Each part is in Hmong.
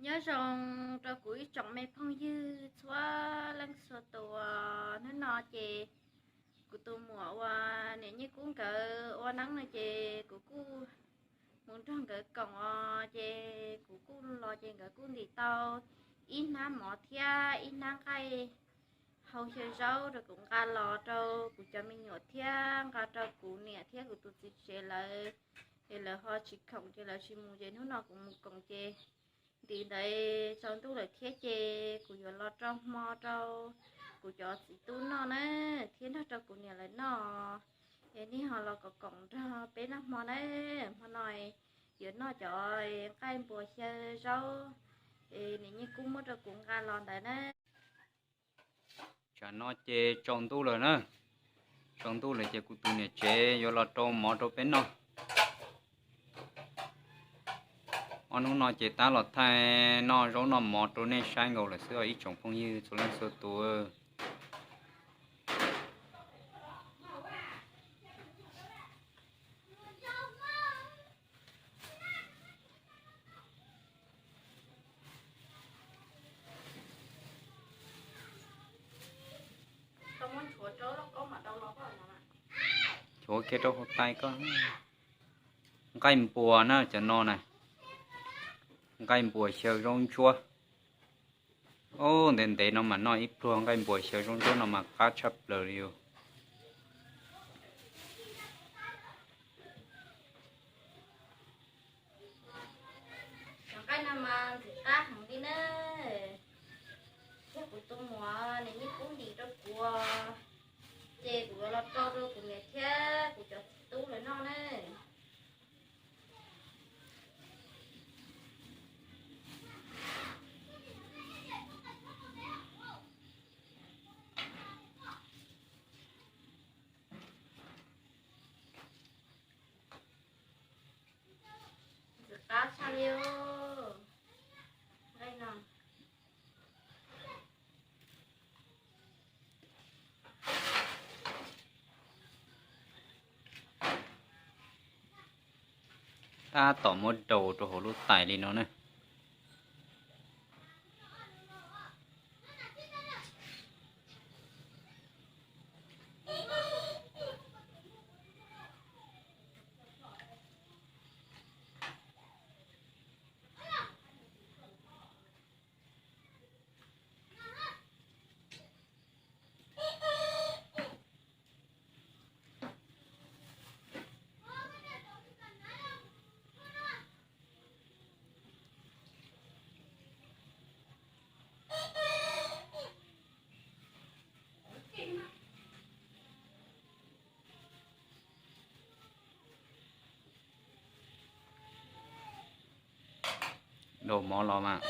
Nyob zoo rau kuv ib tsoom me phooj ywg txhua leej txhua tus. Hnub no ces kuv tus muam uas niam Nyiaj Kub nkawd ua neeb no ces kuv kuj mus nrog nkawd koom os, ces kuv kuj los ces nkawd kuj ntim tau ib hnab mov thiab ib hnab nqaij hau xyaw zaub rau kuv nqa los rau kuv cov me nyuam thiab nqa rau kuv niam thiab kuv tus txiv tsev lawv, es lawv ho tsis khoom ces lawv tsis mus ces hnub no kuv mus koom ces ntim ntawd tsaus ntuj lawm thiab ces kuv yuav los rau hmo rau kuv cov txiv tub noj na, thiab nrog rau kuv niam lawv noj. Es nej ho los koom koom nrog peb noj hmo na. Hmo no yuav noj cov nqaij npua xyaw zaub es niam Nyiaj Kub muab rau kuv nqa los ntawd na. Tsam no ces tsaus ntuj lawm na, tsaus ntuj lawm ces kuv tus niam tsev yuav los rau mov rau peb noj. Ob hnub no ces tab los thaij noj zaub noj mov rau nej saib nkaus lawm xwb os ib tsoom phooj ywg txhua leej txhua tus. Chuav kiag rau hauv tais koj. Nqaij npua na cov no na, nqaij npua xyaw zaub ntsuab. Ntev ntev no mas noj ib pluag nqaij npua xyaw zaub ntsuab no mas qab tshaj plaws li os. Cov nqaij no mas ntxim qab heev li na. Yog kuv tus muam niam Nyiaj Kub ntim rau kuv, ces kuv yuav los rau rau kuv niam thiab kuv cov txiv tub lawv noj na. Ntxim qab tshaj li os. Nqaij no tab tom muab daus rau hauv lub tais li no na. Daus mov los mas.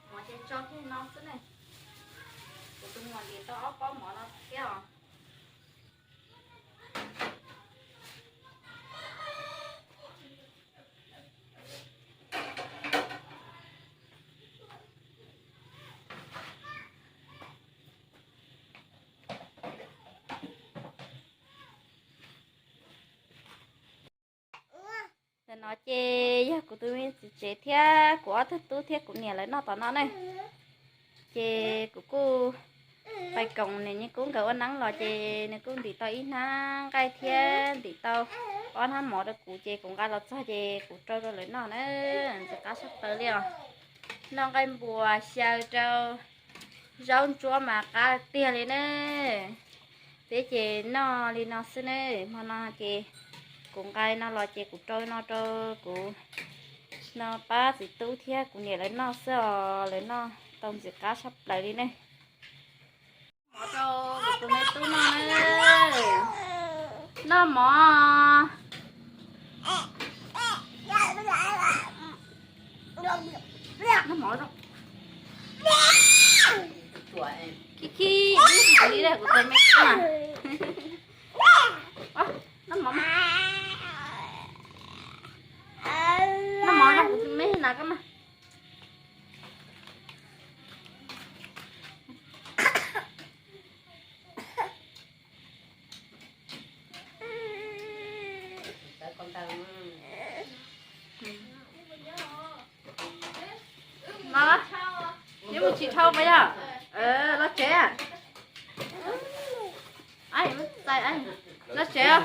Mov ces tso kiag no xwb ne. Kuv tus muam ntim tau ob pob mov no thiab os. Ntawm no ces yog kuv tus me txiv tsev thiab kuv ob tug tub thiab kuv niam lawv noj tom no ne. Ces kuv kuj pais koom niam Nyiaj Kub nkawd ua neeb los ces nws kuj ntim tau ib hnab nqaij thiab ntim tau ob hnab mov rau kuv ces kuv nqa los txog ces kuv rau rau lawv noj na. Ntxim qab tshaj plaws li os. Noj nqaij npua xyaw rau zaub ntsuab mas qab tiag li ne. Peb ces noj li no xwb ne, hmo no ces kuv nqa no los ces kuv rau no rau kuv no pab txiv tub thiab kuv niam lawv noj xwb os, lawv noj tau ntxim qab tshaj plaws li ne. Mov rau kuv tus me tub noj na. Noj mov. Noj mov. Khib khib ib hais li kuv tus me tub na. Noj mov mas. Noj mov rau kuv tus me na koj mas. No, yuav mus tsis dhau mas yog. Los tsev. Los tsev.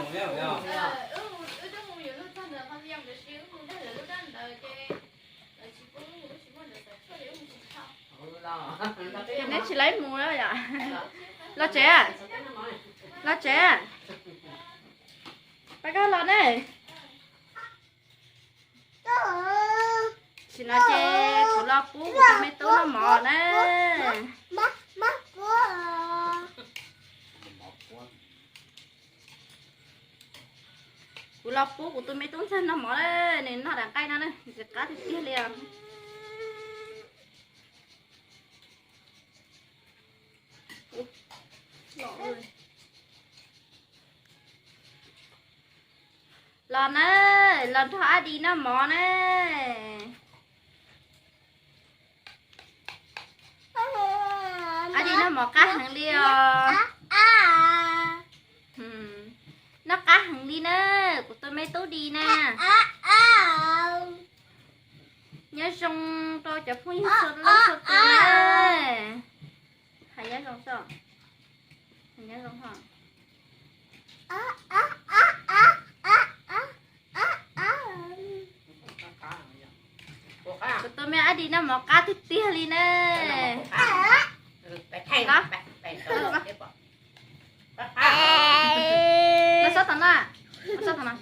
Ces neb tsis laib mus lawm yom? Los tsev, los tsev, pab koj los ne. Tam sim no ces kuv los pub kuv tus me tub noj mov na. Kuv los pub kuv tus me tub ntxawg noj mov na, nws noj daim nqaij no na, ntxim qab tiag tiag li os. Los na, los nrog Ab Di noj mov na. Ab Di noj mov qab heev li os. Noj qab heev li na, kuv tus me tub Di na. Nyob zoo rau cov phooj ywg txhua leej txhua tus na. Hais nyob zoo, hais nyob zoo ho. Kuv tus me Ab Di noj mov qab tiag tiag li na. Los sab tom no, los sab tom no.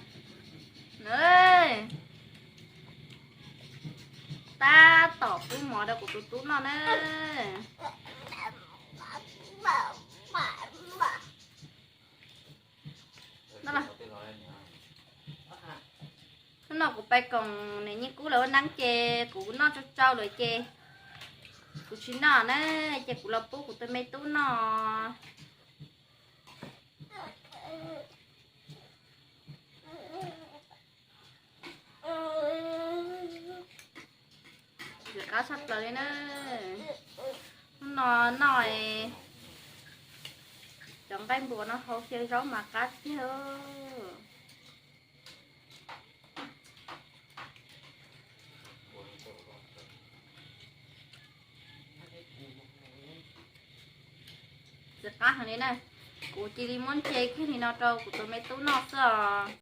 Tab tom pub mov rau kuv tus tub noj na. Hnub no kuv pais koom niam Nyiaj Kub lawv ua neeb ces kuv noj tsau tsau lawm ces kuv tsis noj na, ces kuv los pub kuv tus me tub noj. Ntxim qab tshaj plaws li na. Hnub no noj cov nqaij npua no hau xyaw zaub mas qab tiag. Ntxim qab heev li na. Kuv cia li muab ntse kiag li no rau kuv tus me tub noj xwb os.